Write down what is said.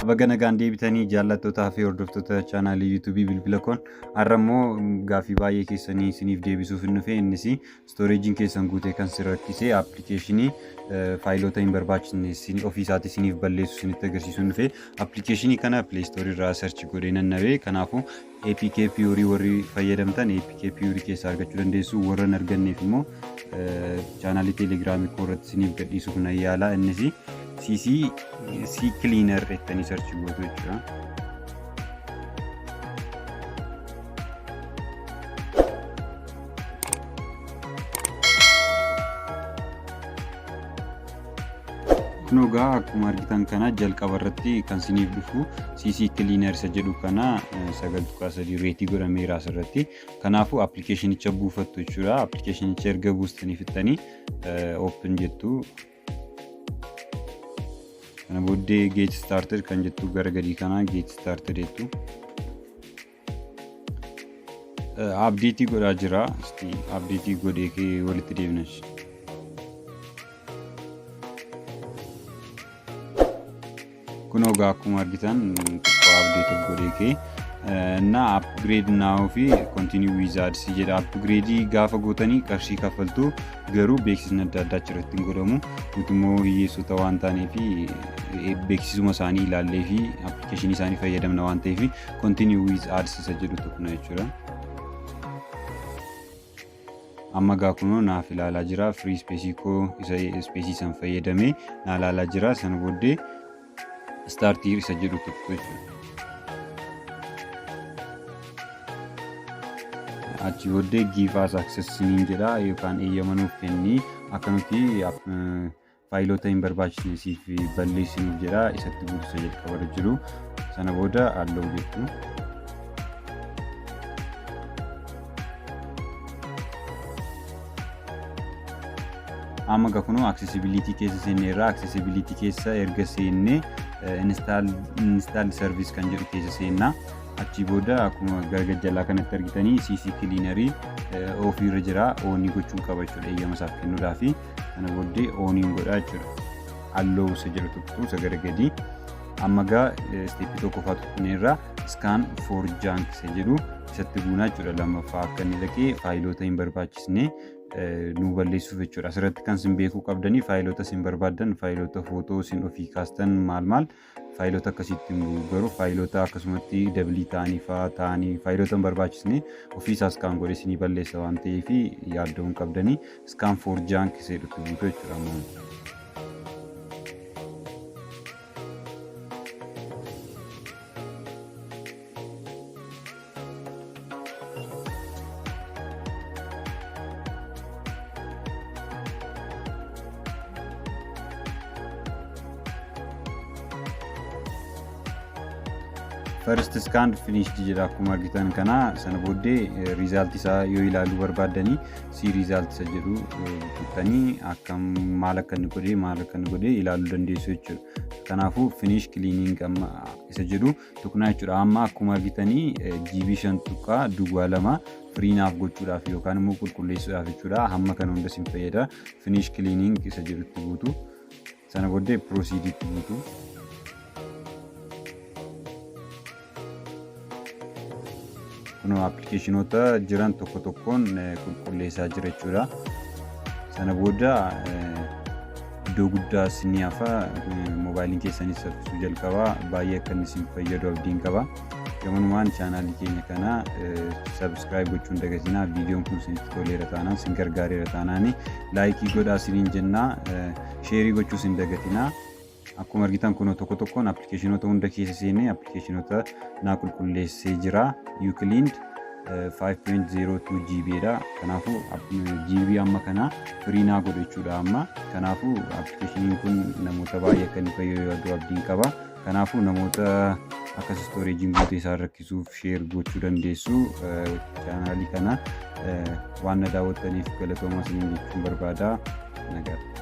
Baga nagaan deebitanii, jaallattootaa fi hordoftoota chaanaalii YouTubeii Bilbila Koon. Har'a immoo gaaffii baay'ee keessanii isiniif deebisuuf hin dhufe. Innis storageiin keessan guutee kan si rakkise, appilikeeshinii faayiloota hin barbaachisne ofii isaatii isiniif balleessu isinitti agarsiisuu hin dhufe. Appilikeeshinii kana Play Store irraa search godhee nan dhabe. Kanaafuu APK Pure warri fayyadamtan APK Pure keessaa argachuu dandeessu. Warra hin arganneef immoo chaanaalii Telegramii koo irratti isiniif gadhiisuuf nan yaala. Innis CC C Cleaner jettanii search gootu jechuudha. Kun egaa akkuma argitan kana jalqaba irratti kan isiniif dhufu CC Cleaner isa jedhu kana, 9.3 rate godhameera asirratti. Kanaafuu appilikeeshinicha buufattu jechuudha. Appilikeeshinicha erga buustanii fixxanii open jettu. Kana booddee get started kan jettu gara gadii kana get started jettu. Update godhaa jira. Update godhee walitti deemna. Kun egaa akkuma argitan xiqqoo update of godhee kee na upgrade now fi continue with ads jedha. Upgrade gaafa gootanii qarshii kaffaltu, garuu beeksisni adda addaa achirratti hin godhamu. Nuti immoo hiyyeessota waan taaneef beeksisuma isaanii ilaallee fi appilikeeshinii isaanii fayyadamna waan ta'eef continue with ads isa jedhu tuqna jechuudha. Amma gaa kunoo naaf ilaalaa jira. Free space koo isa space san fayyadamee naa ilaalaa jira. Sana booddee start isa jedhu tuqxu jechuudha. Achi booddee give us access siniin jedha yookaan eeyyama nuuf kenni akka nuti faayiloota hin barbaachisne siif balleessinuuf jedha. Isatti guutusa jalqabarra jiru. Sana booda allow jettu. Amma egaa kunoo accessibility keessa seenneerra. Accessibility keessa erga seennee install service kan jedhu keessa seennaa. Achii booda akkuma gara gajjalaa kanatti argitanii CC Cleanerii ofiirra jira. On gochuun qaba jechuudha eeyyama isaaf kennuudhaafi. Kana booddee oniin godha jechuudha. Allow isa jedhu tuqxu isa gara gadii. Amma gaa stepii tokkoffaa tuqneerra. Scan for junk isa jedhu isatti buunaa jechuudha. Lammaffaa akka inni dhaqee faayiloota hin barbaachisne nu balleessuuf jechuudha. Asirratti kan isin beekuu qabdanii, faayiloota isin barbaaddan, faayiloota footoo isin ofii kaastan, maal maal, faayiloota akkasiitti hin bu'u. Garuu faayiloota akkasumatti dabilii ta'anii fa'aa ta'anii, faayiloota hin barbaachisne ofii isaas scan godhee isinii balleessa waan ta'eef yaaddoo hin qabdanii. Scan for junk isa jedhutti buutu jechuudha amma. First scan finished jedha akkuma argitan kana. Sana booddee result isaa yoo ilaaluu barbaaddanii see result isa jedhu tuqxanii akkam maal akka inni godhee, maal akka inni godhee ilaaluu dandeessu jechuudha. Kanaafuu finish cleaning amma isa jedhu tuqnaa jechuudha. Amma akkuma argitanii GB 5.02 free naaf gochuudhaaf yookaan immoo qulqulleessuudhaaf jechuudha. Hamma kana hunda isin fayyada. Finish cleaning isa jedhutti buutu. Sana booddee proceeditti buutu. Kunoo appilikeeshinoota jiran tokko tokkoon qulqulleessaa jira jechuudha. Sana booda iddoo guddaa isinii hafa, moobaayiliin keessanis saffisuu jalqaba. Baay'ee akka inni isin fayyadu abdiin qaba. Gamanumaan chaanaalii keenya kana subscribe gochuun dagatinaa. Viidiyoon kun isinitti toleera taanaan, isin gargaareera taanaan, like godhaa isiniin jennaa. Share gochuu isin dagatinaa. Akkuma argitan kun tokko tokkoon appilikeeshinoota hunda keessa seenee appilikeeshinoota naa qulqulleessee jira. You cleaned 5.02 GB dha. Kanaafuu GB amma kana free naa godhe jechuudha amma. Kanaafuu appilikeeshiniin kun namoota baay'ee akka inni fayyadu abdiin qaba. Kanaafuu namoota akkas storageiin guutee isaan rakkisuuf share gochuu dandeessu. Chaanaalii kana waan na daawwattaniif galatoomaa isiniin jechuun barbaada. Nagaatti.